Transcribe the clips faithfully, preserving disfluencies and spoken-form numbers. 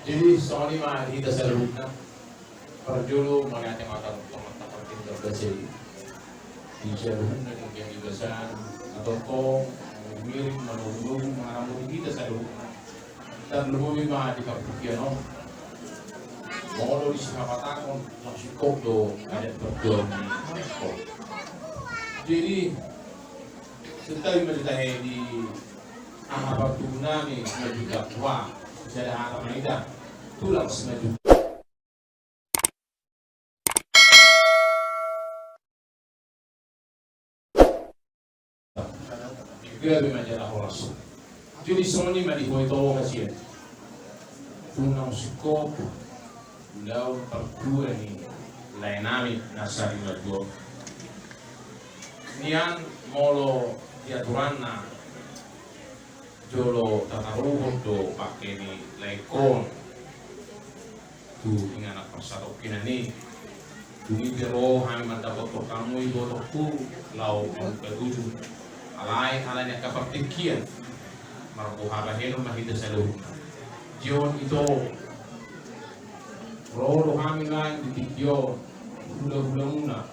Jadi songon i ma di hita saluhutna. Parjolo mauliate ma tu Amanta Martin Garbase di saluhutna di hita saluhutna, tongtong mangiring manogu-nogu mangaramoti hita saluhutna. Tarlumobi ma di partingkian on, molo di sihabatahon, langsung kop do adat parjuangan ni. Jadi, santabi ma di tahe di aha partubu nami, Simanjuntak. Wah, sada hata ma hita, tulang Simanjuntak. Gabe ma jala horas. Jadi songon i ma di ho ito hasian. Tulang singkop, ulaon partua ni lae nami na sari na dua. Nian molo di aturanna jolo tataruhon do pake ni laengkon tu inganan parsatongkinan i. Dung i pe ro hami mandapothon hamu ibotongku laho mambuka tutu. Alai ala ni angka partingkian, marboha bahenon ma hita saluhutna. Jolo ito, ro do hami laeng di tingki on, hula-hulamuna,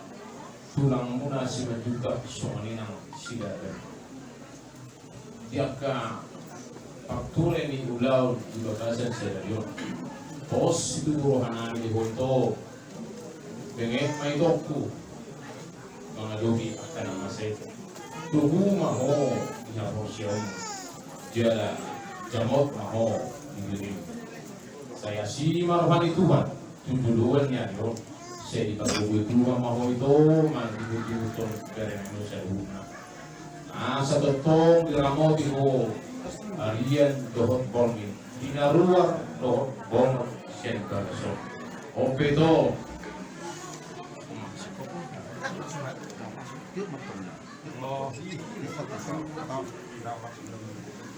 tulangmuna Simanjuntak songon i nang Sidadan. Di angka parture ni ulaon di bagasan sadari on. Pos situtu roha nami di ho ito. Benget ma itongku mangadopi angka na masa i. Togu ma ho di haporseaonmu. Jala jamot ma ho di dirim. Sai asi ma roha ni Tuhan tu joloan ni ari on. Sai dipargogoi Tuhan ma ho ito mangihuthon berenmu saluhutna. Asa tongtong diramoti ho arian dohot borngin, di na ruar dohot bonor sian bagas on. On pe ito.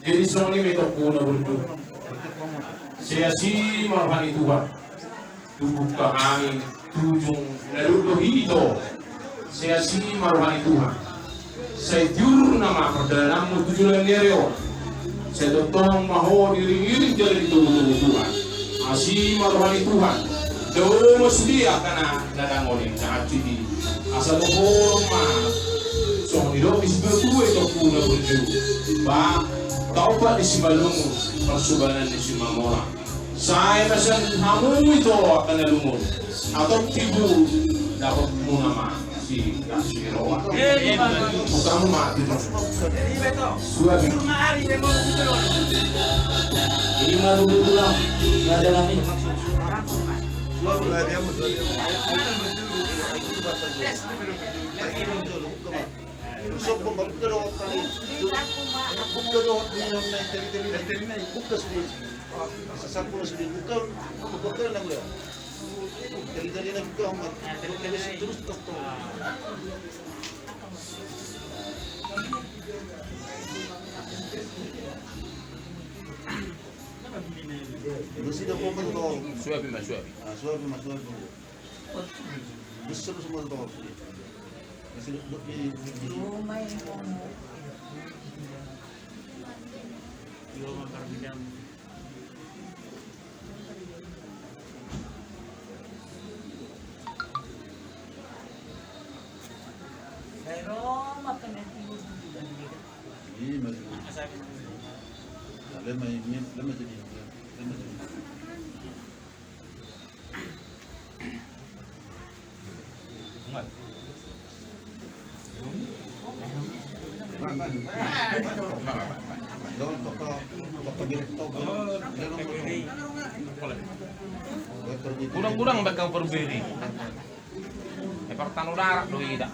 Jadi songon i ma ito, puna burju. Sai asi ma roha ni Tuhan. Tubuhka hami tu ujung na lului ito. Sai asi ma roha ni Tuhan. Sai tiur nama pardalananmu tu joloan ni ari on. Sai tongtong ma ho diiring-iring jala ditogu-togu Tuhan. Asi ma roha ni Tuhan. Dao ma sude angka na dangol i na hansit i. Asa tongtong ma songon nidok ni situa-tua ito, puna burju. Ba, taopat ni Simalungun, parsobanan ni Simamora. Sai ma sian hamu ito angka na lungun. Hatop tibu dapot muna ma si Kasiro. Buka hamu ma tutu. Suapi. Ima dulu pulang. Nggak ada lagi. Sombong, buka dohot tadi. Buka dohot ni, na teli-teli na. Buka sude. Sasampul sude, buka. Buka na, buka. Teli-teli na buka, Ahmad. Terus, terus, terus, terus. Masih ada komen, kau. Suapi ma, suapi. Ah, suapi ma, suapi. Gudang-gudang bakal berberi. E, partanu darat do ida.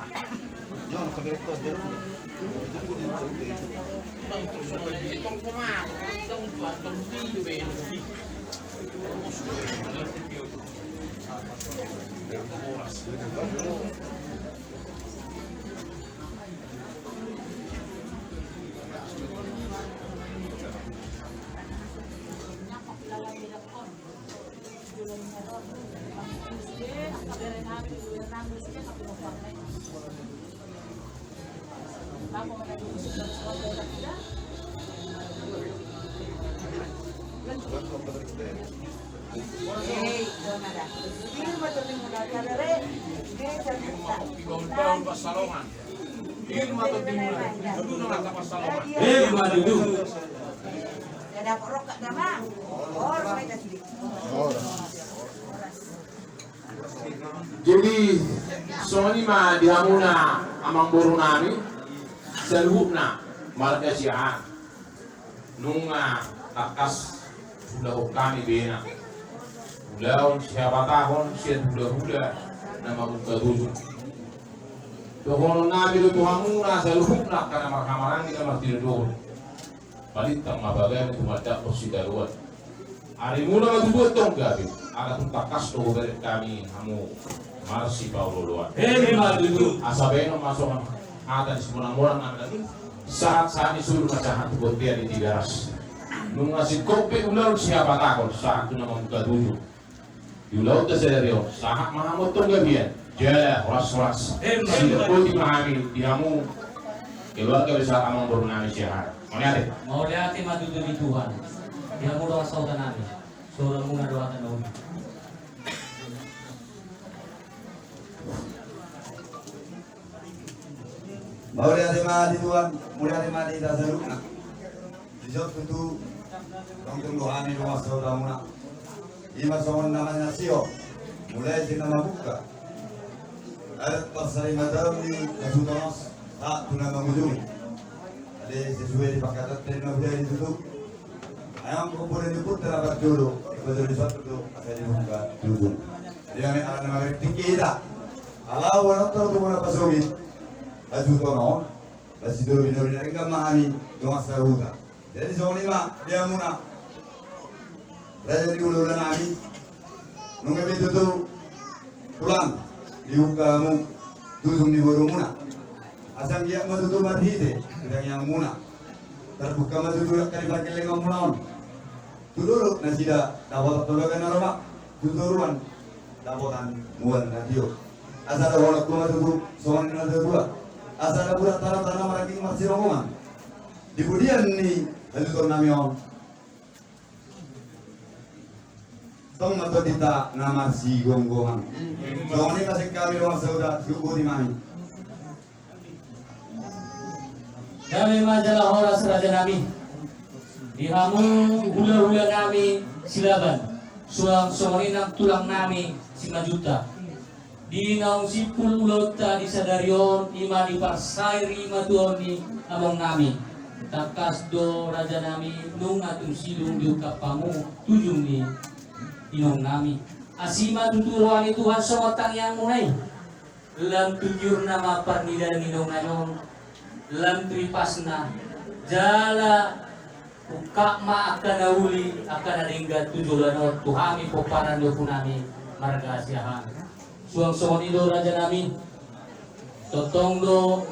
Jadi songon i ma di hamuna amangboru nami saluhutna marga Siahaan. Nunga tangkas huulahon hami bena ulaon sihabatahon sian hulahula na mamungka tujung. Dohonon nami do tu hamuna saluhutna angka na marhahamaranggi na martinodohon. Balintang ma pagabe tumandangkon sitadoan. Arimuna ma tutu antong gabe, ala tung tangkas do hubereng hami hamu marsipaolooloan. Emma tutu. Asa bahenon ma songon hata ni simonang-monang nami, sahat-sahat ni sulu ma sahat tu bontean ni Tigaras. Nunga singkop pe ulaon sihabatahon sahat tu na mamungka tujung. Di ulaonta sadari on, sahat ma hamu antong gabean jala horas-horas. Emma. Sidapoti ma hami di hamu keluarga besar amangboru nami Siahaan. Mauliate. Mauliate ma tutu di Tuhan. Di hamu dongan sahuta nami. Saudara muna do hata na uli. Mauliate ma di Tuhan, mauliate ma di hita saluhutna. Dison tutu tongtong do hami dongan sahuta muna. Ima songon na manasihon, mulai sian na mamungka adat parsarimateon ni hasuhuton on sahat tu na mangujungi. Ate sesuai di pangkataion na hudai tutu. Ai anggo pomparan ni ompunta na parjolo, dipajolo di son tutu asa di mangujungi. Jadi hami ala na mamereng tingki hita. Ala huanonta tu bona pasogit hasuhuton on. Basi do binori na denggan ma hami dongan sahuta. Jadi songon i ma di hamuna raja ni hulahula nami. Nunga be tutu tulang dibuka hamu tujung ni borumuna. Asa anggiat ma tutu marhite di tangiangmuna tarbuka ma tutu angka di pargellengonmuna on. Tu dolok nasida dapotan tu bagas na ro ma, tu toruan dapotan mual na tio. Asa dohononku ma tutu songon na natuatua. Asa na bulat tano tano marangking marsironggongan di pudian ni hasuhuton nami on. Tong ma tondinta na marsigomgoman. Songon i ma sian hami dongan sahuta, sihuti ma hami. Dame ma jala horas raja nami. Di hamu hulahula nami Silaban. Suang songon i nang tulang nami Simanjuntak. Di naung simpul ulaonta di sadari on, ima di parsarimateon ni among nami. Tangkas do raja nami nunga tung sidung diungkap hamu tujung ni inong nami. Asi ma tutu roha ni Tuhan songon tangiangmuna i. Lam tu tiurna ma parnidaan ni inong nami on. Lam tu ipasna jala ungkap ma angka na uli angka na denggan tu joloan on tu hami pomparan ni ompu nami marga Siahaan. Suang songon i do raja nami. Tongtong do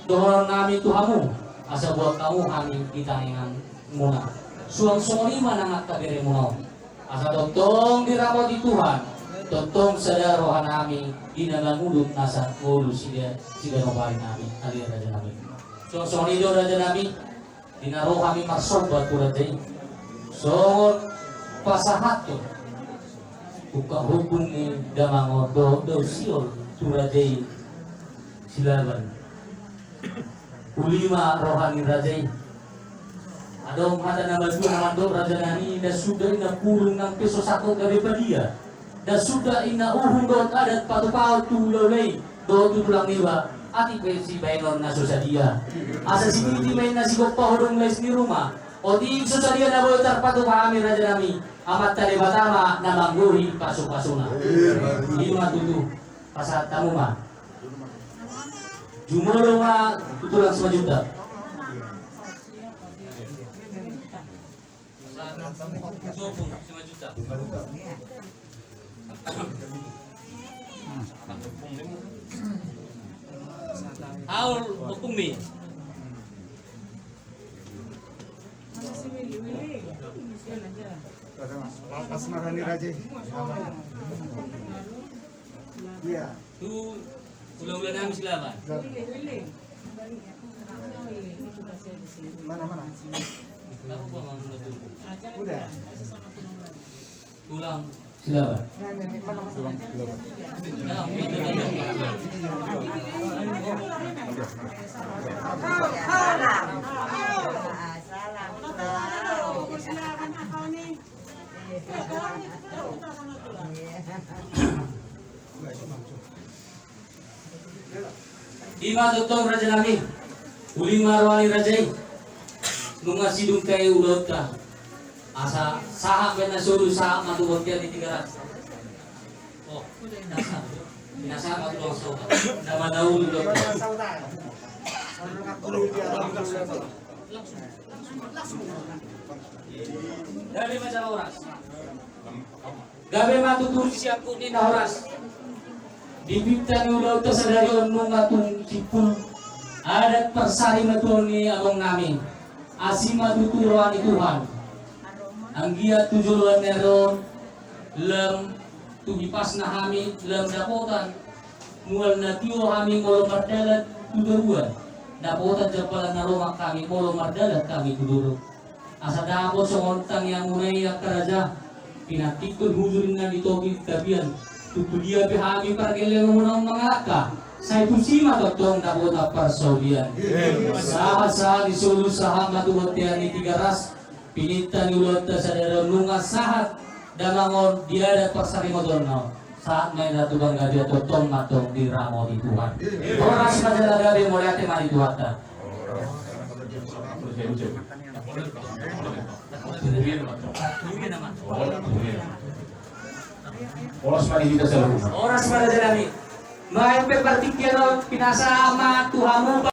dohonon nami tu hamu asa buat hamu hami di tangiangmuna. Suang songon i ma nang angka beremuna on. Asa tongtong diramoti Tuhan, tongtong sada roha nami di na mangudut nasa ngolu sida, sida nopari nami, ale raja nami. Suang songon i do raja nami, di na ro hami marsomba tu raja i. Songon pasahathon ungkap hukum ni damang on dohot daun siol tu raja i Silaban. Uli ma roha ni raja i. Adong hata na batua na mandok raja nami, na suda i na pulung nang pe so sangkot gabe padia. Na suda i na uhum dohot adat patupahon tu hulahula i dohot tu tulang niba, atik pe sibahenon na so sadia. Asa sititi ma inna sigompa hodong lais ni ruma. Otik so sadia na boi tarpatupa hami raja nami, Amanta Debata ma na manggohi pasupasuna. Ima tutu, pasahat hamu ma. Jumolo ma tu tulang Simanjuntak. Haul opung mi. Pas marani raja. Iya. Tu hulahula nami Silaban. Mana, mana? Udah. Ulang, silaban. I ma tongtong raja nami, uli ma roha ni raja i. Nunga sidung tahe ulaonta, asa sahat ma na solu, sahat ma tu bontean ni Tigaras. Oh, na sahat, na sahat ma tu langsung. Na manauli ulaonta. Gabe ma jala horas. Gabe ma tutu siangkup ni na horas. Di pinta ni ulaonta sadari on nunga tung simpul adat parsarimatuaon ni among nami. Asi ma tutu roha ni Tuhan. Anggiat tu joloan ni ari on, lam tu hipasna hami, lam dapotan mual na tio hami molo mardalan tu toruan. Dapotan jampalan na romak hami molo mardalan hami tu dolok. Asa dapot songon tangiangmuna i angka raja, pinantikkon hujur ninna di topi di tapian. Tu dia pe hami pargellengonmuna on mangalangka, sai tusi ma tongtong dapotan parsaulian. Sahat-sahat ni solu, sahat ma tu bontean ni Tigaras. Pinta ni ulaonta sadari on nunga sahat damang on di adat parsarimatuaonna on. Sahat ma i na tu panggabean, tongtong ma tong diramoti Tuhan. Horas ma jala gabe, mauliate ma di Tuhanta. Horas ma di hita saluhutna. Horas ma raja nami. Baen pe partingkian on pinasahat ma tu hamu